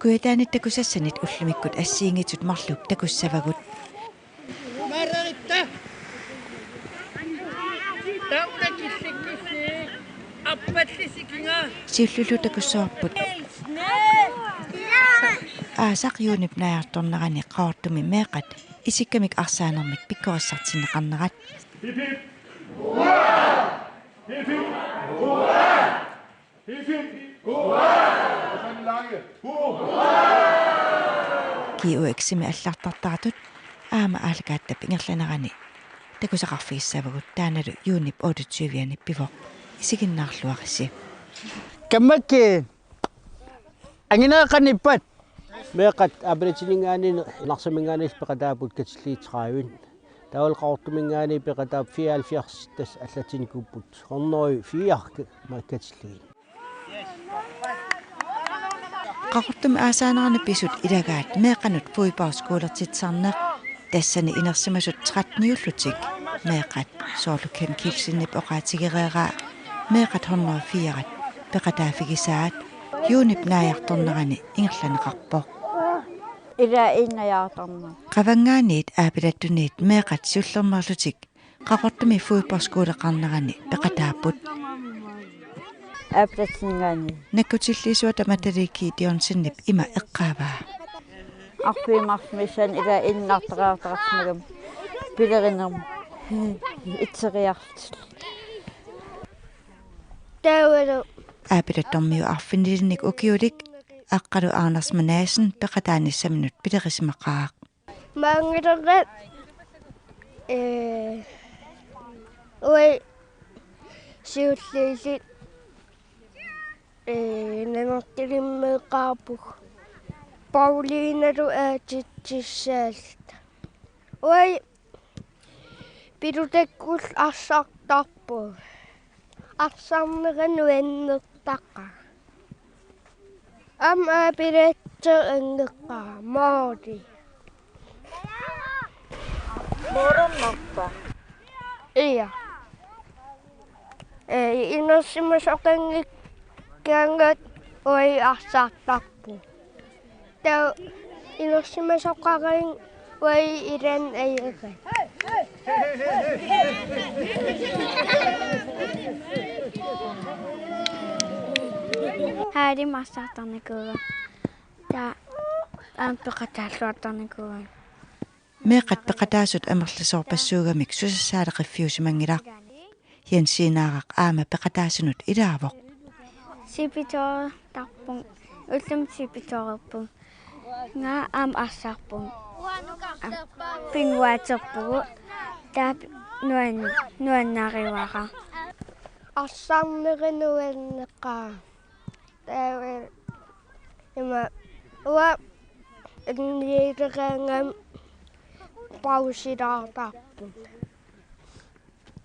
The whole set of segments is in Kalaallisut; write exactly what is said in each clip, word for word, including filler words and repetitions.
Kujataanit takusassanit ullumikkut assigiinngitsut marluk takussavagut. Siulliullu takussavarput aasaq juunip naajartornerani Qaqortumi meeqqat isikkamik arsaanermik pikkorissartinneqarnerat. G U X-imi allartartaratut aamma aallakaattap ingerlanerani takusaqarfigissavagut, taannalu juunip otteogtyve-ani pivoq. Isiginnaarluaritsi. Kammakkit, anginerit qanoq ippat? Meeqqat Aappilatsinninngaanniit Narsaminngaanniit peqataapput katillugit tredive. Taavalu Qaqortuminngaanniit peqataapput fireoghalvfjerds, tassa allatsinikuupput hundrede og fire ma-, katillugit. Qaqortumi aasaanerani pisut ilagaat meeqqanut fodboldskolertitsisarneq. Tassani inersimasut tretteniullutik meeqqat, soorlu Ken Kielsenip oqaatigereeraa, meeqqat hundrede og fire peqataaffigisaat, juunip naajartornerani ingerlanneqarpoq. Ila innajaartarneq. Qavanngaaniit Aappilattuniit meeqqat siullermeerlutik Qaqortumi fodboldskoleqarnerani peqataapput. Aappilatsinninngaanniit. Nakkutilliisuata Matali Gideonsenip ima eqqaavaa. Arfineq-marluk missaani ila innartariartaqarsimagami pilerinermut. Itseriarlutillu. Taavalu Aappilattormiut arfinilinnik ukiulik Aqqalu Anders Manassen peqataanissaminut pilerisimaqaaq. Maanngalermat, ee, uagut siulliulluta, ee, Nanortalimmeeqqaarpugut. Paulinalu aatsitsissaalluta. Uagut Pilutakkullu arsartarpugut. Arsarnera nuannertaqaaq. Aamma Aappilatseq angeqaaq, moodi. Moorornerpa? Ia. Ee, inersimasoqanngikkaangat uagut arsartarpugut. Taava inersimasoqaraangat uagut ilaanni ajoraat. Haalimik arsartarnikuuagut. Taava aamma peqataalluartarnikuuagut. Meeqqat peqataasut amerlasoorpassuugamik susassaaleqiffiusimanngilaq. Jensiinaaraq aamma peqataasunut ilaavoq. Sipitoortarpunga, ullumi sipitoorpunga, aamma arsarpunga. Aamma pinnguaaterpugut, taava nuan-, nuannarivara. Arsarnera nuanneqaaq. Taava ima uanga annialeraangama pausilaartarpunga.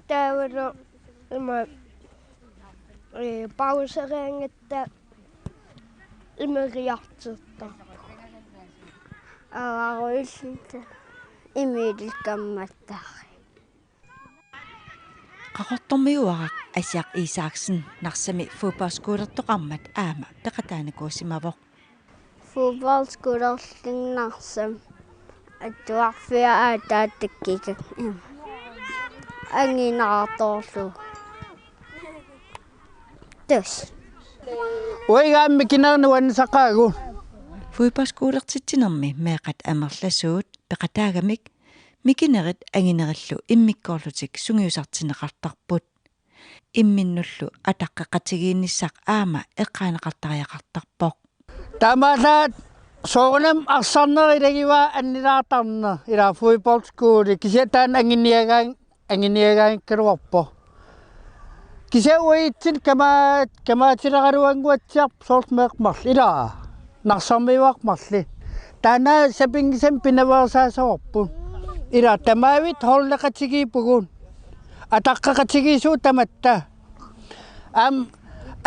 Taavalu ima, ee, pauseraangatta imeriartortarpunga. Avaruillinta Emil kammattari. Qaqortormiuaraq Asiaq Isaksen Narsami fodboldskolertoqarmat aamma peqataanikuusimavoq. Fodboldskolerluni Narsami atuarfia aataatakkikka. Angineqartoorlugu. Tassa. Uiga aamma mikinerit nuannisaqaagut. Fodboldskolertitsinermi meeqqat amerlasuut peqataagamik mikinerit anginerillu immikkoorlutik sungiusartinneqartarput. Imminnullu ataqqeqatigiinnissaq aamma eqqaaneqartariaqartarpoq. Taamaallaat soorunami arsarneq ilagivaa annilaartarneq, ilaa, fodboldskole, kisianni taanna anguniagaan-, anguniagaanngikkaluarpoq. Kisianni uagutsinnut kamaa-, kamaatileraluannguatsiarpoq soorlu meeqqat marluk, ilaa, Narsarmiuaraq marluk. Taanna sapinngisamik pinaveersaasavarput. Ilaa, tamavitta holdeqatigiippugut. Ataqqeqatigiissuugut tamatta. Aamma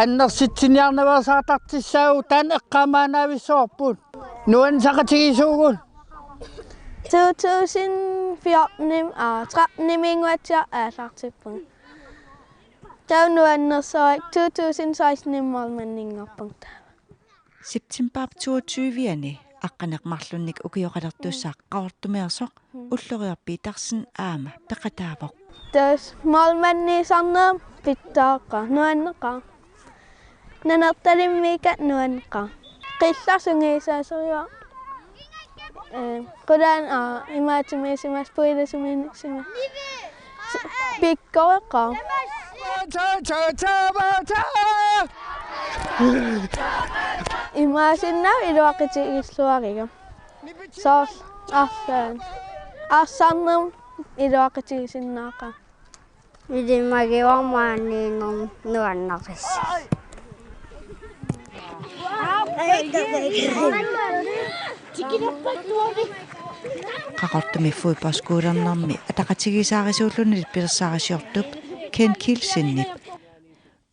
annersitsiniarnaveersaartartussaavugut, taanna eqqaamaannaavissuarput. Nuannisaqatigiissuugut. To tusind fjorten, aa, tretten-iminnguatsiaq aallartippunga. Taava nuannersoq to tusind seksten-imi målmandinngorpunga. September toogtyve-ani aqqaneq-marlunnik ukioqalertussaq Qaqortumeersoq Ulloriaq Petersen aamma peqataavoq. Tassa målmandiusarneq pitsaaqqat nuanneqaaq. Nanortalimmiikkatta nuanneqaaq. Qillersunngissaasoq. Eh, qulaani, aa, imaatsimiisimasut puilasumiinnissimasut. Pikkoreqaaq. Imaassinnaavoq iluaqutigilluarigama. Soorlu arlaannik. Arsarnermut iluaqutigisinnaaqaaq. Ilimagiuarmaaniinnermut nuannarissasoq. Qaqortumi fodboldskolernermi ataqatigiissaarisuullunilu pilersaarusiortup Ken Kielsenip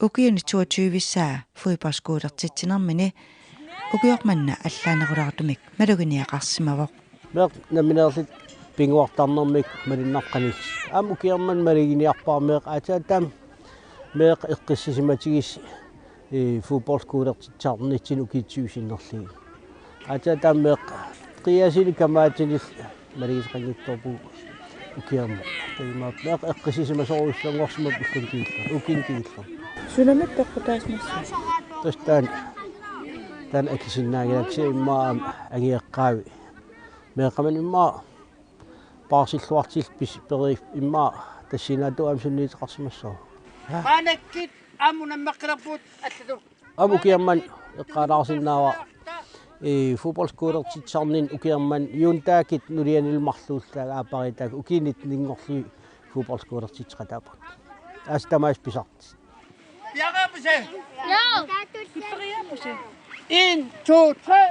ukiuni toogtyve-ssaa fodboldskolertitsinermini ukioq manna allaanerulaartumik maluginiaqarsimavoq. Meeq nammineerluta pinnguartarnermik malinnaqqanik. Aamma ukioq manna maluginiarpara meeqqat aatsaat taama meeqqat eqqissisimatigissat, ee, fodboldskolertitsisarnitsinni ukiut tyve sinnerlugit. Aatsaat taama meeqqat qiiasini kamaatinillu malugisoqanngitsoorpugut ukioq manna. Taamaappoq meeqqat eqqissisimasorujussuanngorsimapput ulluni kingullerni, ukiuni kingullerni. Sunamit peqqutaasimassavat? Tassa taanna, taanna akisinnaanngilaq kisianni immaqa aamma angajoqqaavi. Meeqqat aamma immaqa paarsilluartillugit pis-, peri-, immaqa tassinaatut aamma sunniuteqarsimassooq. Maannakkut aamma unammaqqilerpugut allatut. Aamma ukioq manna eqqaalaarsinnaavara, ee, fodboldskolertitsisarninni ukioq manna juuntaakut nulianilu marluulluta aappariitaakku ukiut nitten-inngorlugit fodboldskolertitseqataapput. Assut tamaasa pisartut. Piareerpusi? Ja. Piareerpusi? En, to, tre.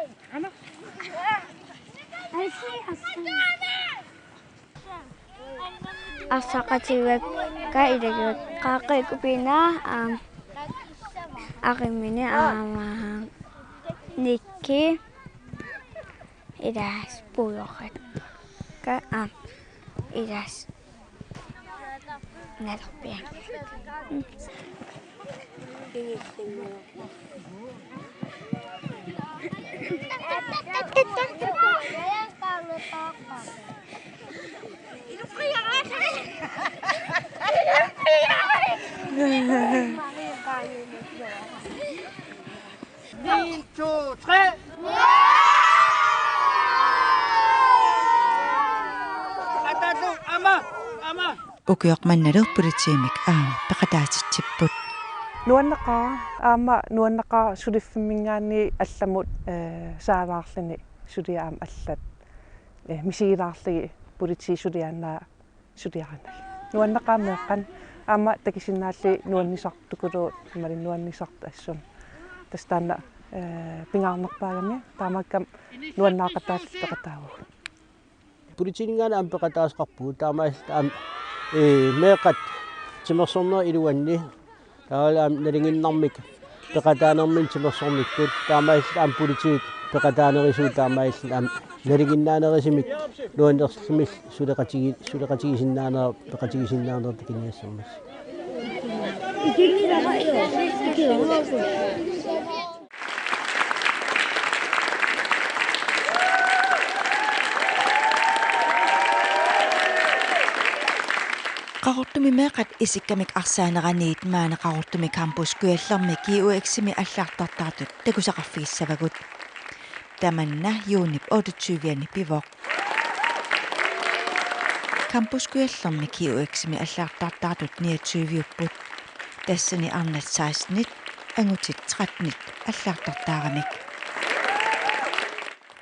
Arsaqatigiikka ilagivaat Qaaqqiup Kupiinaa, aamma Arimini, aamma Nikki, ilaas Pujoqakka, aamma ilaas Nalerpiaq. En, to, tre. Atattu, aamma, aamma. Ukioq mannalu politiimik aamma peqataatitsipput. Nuanneqaaq, aamma nuanneqaaq suliffimminngaanniit allamut, ee, saalaarluni suliat aamma allat, ee, misigilaarlugit politiit suliaannaa suliarinagit. Nuanneqaaq meeqqanut aamma takusinnaallugit nuannisartukuluupput imaluunniit nuannisartut assut. Tassa taanna, ee, pingaarnerpaagami taamaakkami nuannaaqataalluta peqataavugut. Politiininngaanniit aamma peqataasoqarpugut taamaalilluta aamma, ee, meeqqat timersornerup iluanni taavalu aamma nalinginnarmik peqataanerminni timersornikkut taamaalilluta aamma politiit peqataanerisigut taamaalilluta aamma nalinginnaanerusumik nuannersumik suleqatigi-, suleqatigisinnaanera peqatigisinnaanera takuniassammassuk. Qaqortumi meeqqat isikkamik arsaaneraniit maani Qaqortumi Campus Kujallermi G U X-imi allagartartaratut takusaqarfigissavagut. Tamanna juunip otteogtyve-ani pivoq. Campus Kujallermi G U X-imi allagartartaratut niogtyve-upput. Tassani arnat seksten-it, angutit tretten-it allagartartaaramik.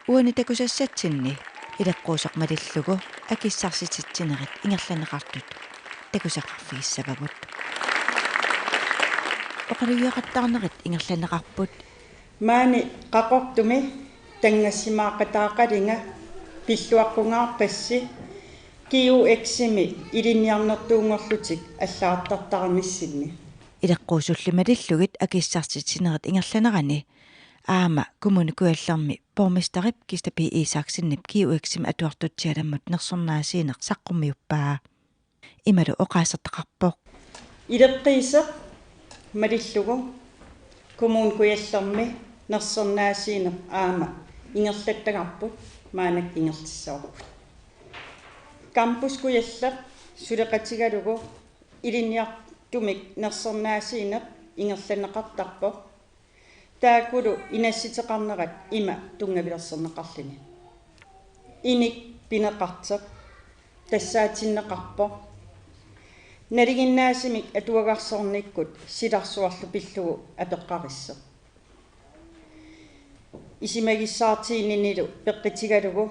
Uani takusassatsinni ileqquusoq malillugu akissarsitsinerit ingerlanneqartut takusaqarfigissavagut. Oqalugiaqattaarnerit ingerlanneqarput. Maani Qaqortumi tanngassimaaqataaqalunga pilluaqqungaarpassi G U X-imi ilinniarnertuunngorlutik allagartartaranissinni. Ileqquusulli malillugit akissarsitsinerit ingerlanerani aamma Kommune Kujallermi borgmesterip Kista P. Isaksenip G U X-imi atuartutsialammut nersornaasiineq saqqummiuppaa. Imalu oqaasertaqarpoq. Ileqquusoq malillugu Kommune Kujallermi Nersornaasiineq aamma ingerlattagarput, maannakkut ingerlassavarput. Campus Kujalleq suleqatigalugu ilinniartumik nersornaasiineq ingerlanneqartarpoq. Taakkulu inassiseqarnerat ima tunngavilersorneqarluni. Inik pineqartoq tassaatinneqarpoq. Nalinginnaasumik atuagarsornikkut silarsuarlu pillugu apeqqarissoq. Isumagissaartiinninilu peqqutigalugu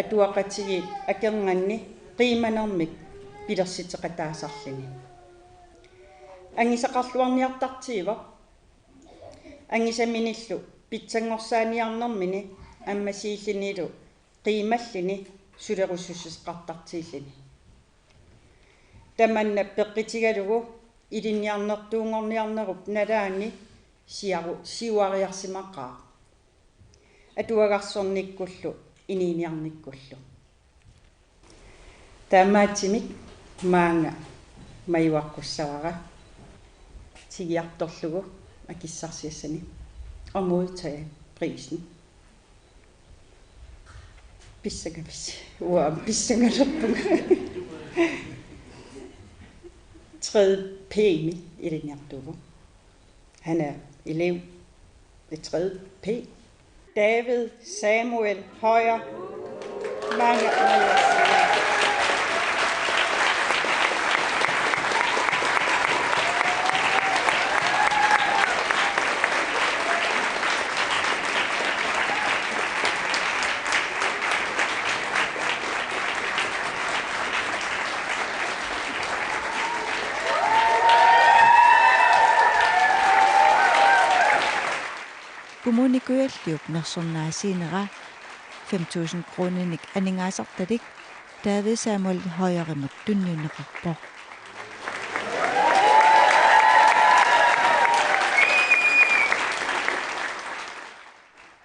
atuaqatigiit akornanni qiimanermik pilersitseqataasarluni. Angusaqarluarniartartuuvoq. Angusaminillu pitsanngorsaaniarnermini ammasiillunilu qiimalluni sulerussuseqartartuulluni. Tamanna peqqutigalugu ilinniarnertuunngorniarnerup nalaani siaru-, siuariarsimaqaaq. Atuagarsornikkullu inuuniarnikkullu. Taamaattumik maanga majuaqqussavara tigoriartorlugu akissarsiassani og modtage prisen. Pissangavis. Uanga pissangalerpunga. Tredje P-mi ilinniartuuvoq. Han er elev ved tredje P. David Samuel Høyer. Mange, mange. Kommune Kujalliup nersornaasiinera fem tusind kroninik aningaasartalik David Samuel Høyerimut tunniunneqarpoq.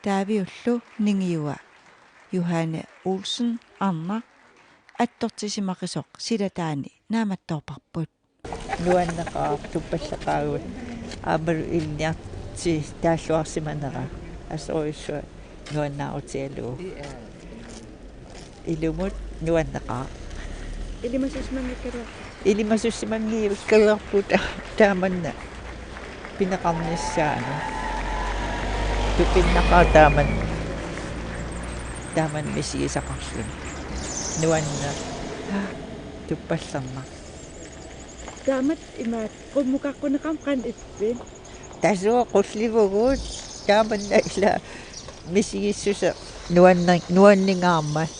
Daviullu ningiua Johanne Olsen Arnaq attortisimaqisoq silataani naammattoorparput. Nuanneqaaq tuppallaqaagut. Aammalu ilinniartitaalluarsimanera. Asorujussua nuannaarutigalugu. Ilumut nuanneqaaq. Ilimasussimanngikkaluarput. Ilimasussimanngikkaluarput taamanna pineqarnissaanut. Tupinnaqaaq taamanna. Taamanna misigisaqarluni. Nuanneq. Tuppallernaq. Taamatut imaattoq qummukaqquneqarmat qanoq ippit? Tassa qullivugut taamanna ila misigissuseq nuanni-, nuanningaarmat.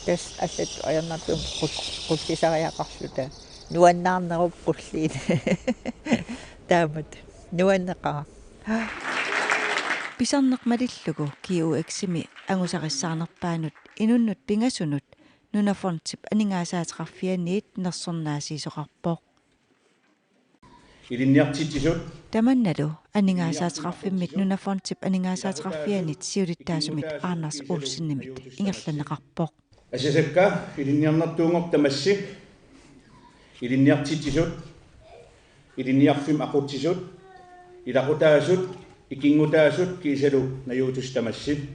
Tassa allatut ajornartumik qul-, qullisariaqarluta. Nuannaarnerup qulliit. Taamatut. Nuanneqaaq. Pisarneq malillugu G U X-imi angusarissaarnerpaanut inunnut pingasunut Nunafondip aningaasaateqarfianiit nersornaasiisoqarpoq. Ilinniartitsisut. Tamannalu aningaasaateqarfimmit Nunafondip aningaasaateqarfianit siulittaasumit Anders Olsenimit ingerlanneqarpoq. Asasakka ilinniarnertuunngortut tamassi, ilinniartitsisut, ilinniarfimmut aqutsisut, ilaqutaasut, ikinngutaasut kiisalu najuuttussat tamassi.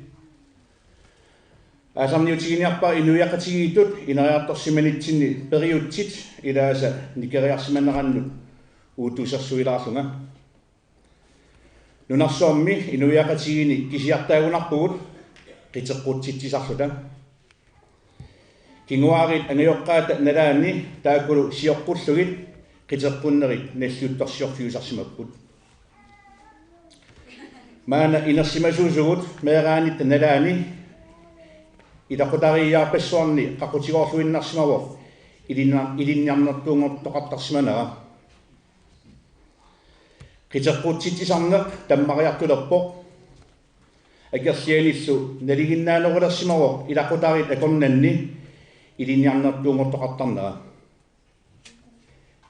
Aallarniutiginiarpara inuiaqatigiittut ineriartorsimanitsinni periutsit ilaasa nikeriarsimanerannut uuttuusersuilaarlunga. Nunarsuarmi inuiaqatigiinni kisiartaagunarpugut qiteqqutsitsisarluta. Kinguaariit angajoqqaata nalaanni taakkulu sioqqullugit qiteqqunnerit nalliuttorsiorfiusarsimapput. Maanna inersimasuusugut meeraanitta nalaani ilaqutariiaarpassuarni qaqutigoorluinnarsimavoq ilinna-, ilinniarnertuunngortoqartarsimanera. Qiteqqutsitsisarneq tammariartulerpoq. Akerlianillu nalinginnaanerulersimavoq ilaqutariit akornanni ilinniarnertuunngortoqartarnera.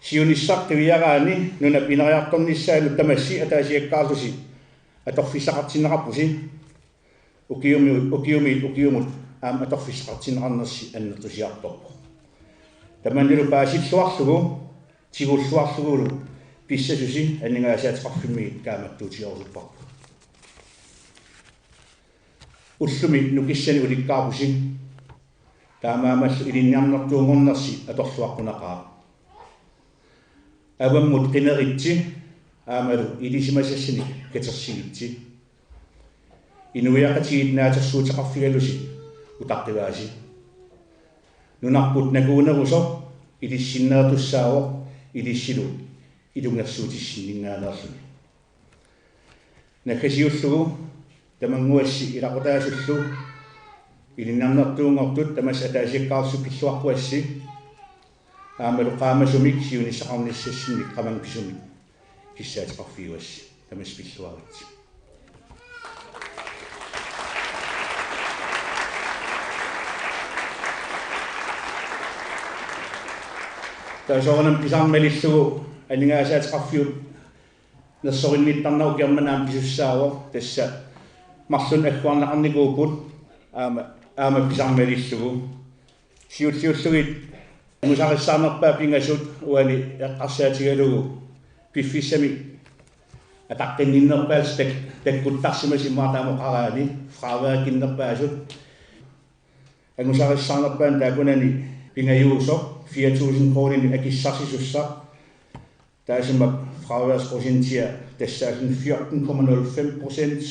Siunissaq qiviaraanni nunap ineriartornissaanut tamassi ataasiakkaarlusi atorfissaqartinneqarpusi. Ukiumi, ukiumi, ukiumut aamma atorfissaqartinneqarnersi annertusiartorpoq. Tamannalu paasilluarlugu, tigulluarlugulu pissasusi aningaasaateqarfimmigit kaammattuutigerusupparput. Ullumi nukissani ulikkaarpusi. Taamaammallu ilinniarnertuunngornersi atorluaqqunaqaaq. Avammut qineritsi aammalu ilisimasassanik katersigitsi. Inuiaqatigiit naatsorsuuteqarfigalusi utaqqivaasi. Nunarput nakuunerusoq ilissinneertussaavoq ilissilu ilungersuutissinninngaanneerluni. Naggasiullugu tamannguassi ilaqutaasullu ilinniarnertuunngortut tamassi ataasiakkaarlusi pilluaqquassi aammalu qaamasumik siunissaqarnissassinnik qamani pisumik kissaateqarfigiuassi. Tamassi pilluaritsi. Taava soorunami pisarneq malillugu aningaasaateqarfiup nersorinnittarneq ukiormanna aamma pisussaavoq, tassa marlunnik agguarneqarnikuupput aamma, aamma pisarneq malillugu. Siulliullugit angusarissaarnerpaat pingasut uani eqqarsaatigalugu piffissami ataqqinninnerpaat tak-, takkuttarsimasut immaqa taama oqaraanni fraværkinnerpaasut. Angusarissaarnerpaani taakkunani pingajuusoq fire tusind kroninik akissarsisussaq. Taassuma fraværsprocentia tassaalluni fjorten komma nul fem procent.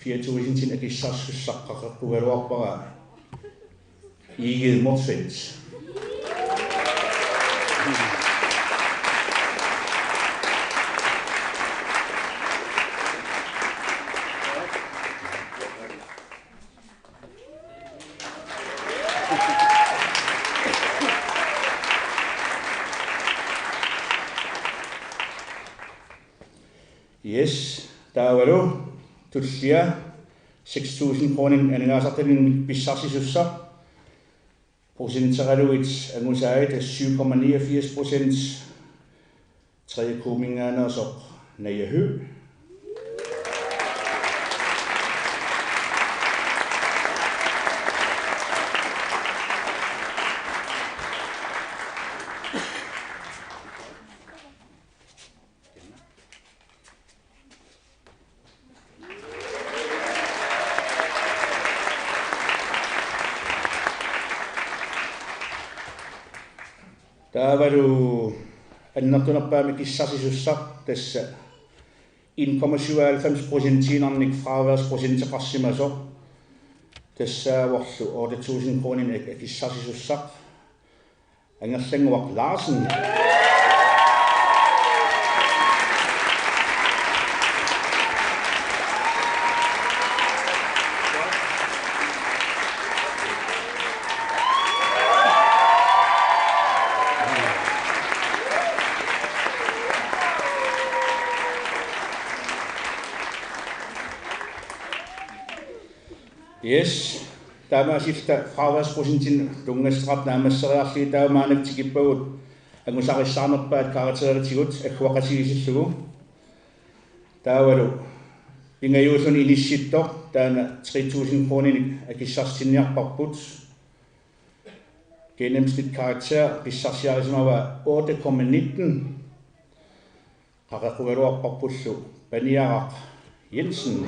Fire tusindinik akissarsisussaq qaqeqqugaluarpara Egede Motzfeldt. Yes, taavalu tullia seks tusind kroninik aningaasartalimmik pissarsisussaq. Procenteralugit angusaat syv komma niogfirs procent. Tredje K-minngaanneersoq Naja Høegh. Taavalu annertunerpaamik akissarsisussaq tassa en komma syvoghalvfems procentiinnarnik fraværsprocenteqarsimasoq, tassaavorlu otte tusind kroninik ak-, akissarsisussaq. Angerlannguaq Larsen. Yes. Taamaasilluta fraværsprocentinik tunngassuteqartut naammasseriarlugit, taava maannakkut tikippagut angusarissaarnerpaat karakteritigut agguaqatigiissillugu. Taavalu pingajuulluni inissittoq taanna tre tusind kroninik akissarsitinniarparput. Gennemsnitskarakter pissarsiarisimavaa otte komma nitten. Qaqeqqugaluarparpullu Paniaraq Jensen.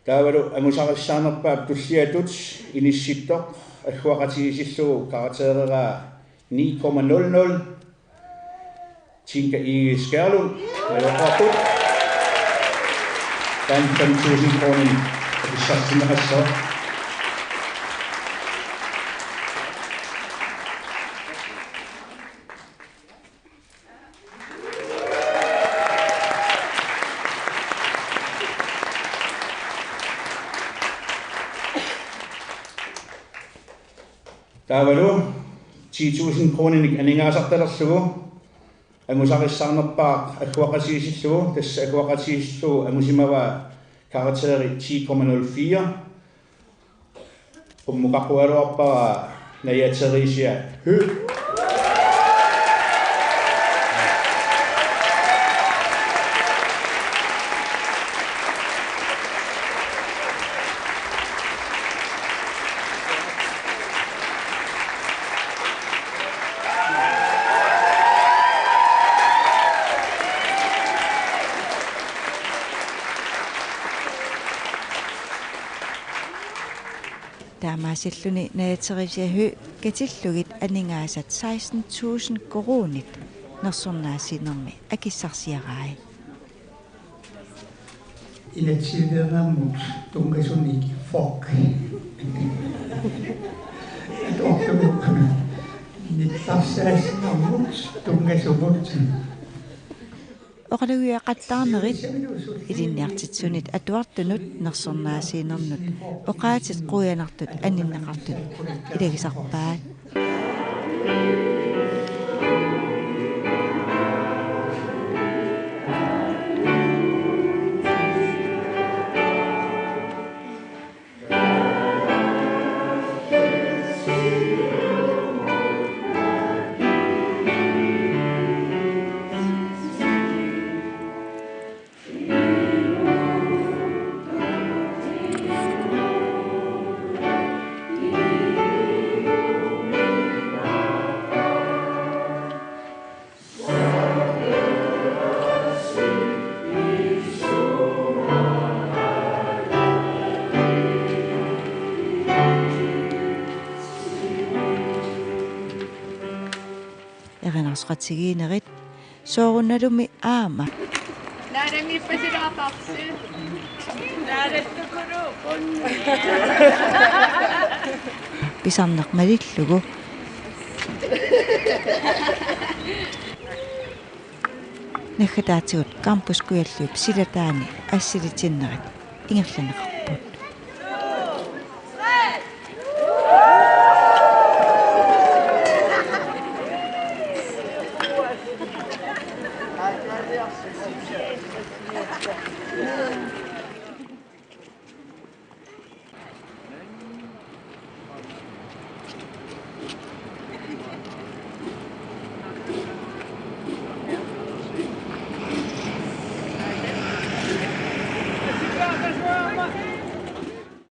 Taavalu angusarissaarnerpaap tulliatut inissittoq agguaqatigiissillugu karaktereraa ni komma nul nul. Tinka Egede Skærlund, ajoqaqqut. Taanna fem tusind kroner akissarsitinneqassaaq. Taavalu ti tusind kroninik aningaasartalerlugu angusarissaarnerpaaq agguaqatigiissillugu, tassa agguaqatigiissillugu angusimavaa karakteri ti komma nul fire. Qummukaqugaluarpara Naja Theresiap Høegh. Taamaasilluni Naja Theresiap Høegh katillugit aningaasat seksten tusind koruunit nersornaasiinermi akissarsiarai. Inatsisiliinermut tunngasunik fuck. Atuartumut nittarsaasinnermut tunngasumut. Oqalugiaqattaarnerit ilinniartitsisunit atuartunut nersornaasiinernut oqaatit quianartut aninneqartut ilagisarpaat. Erinarsoqatigiinnerit soorunalumi aamma. Naarami pasilaataarsi. Naarattukulu. Pisarneq malillugu. Naggataatigut Campus Kujalliup silataani assilitinnerit ingerlanneqar-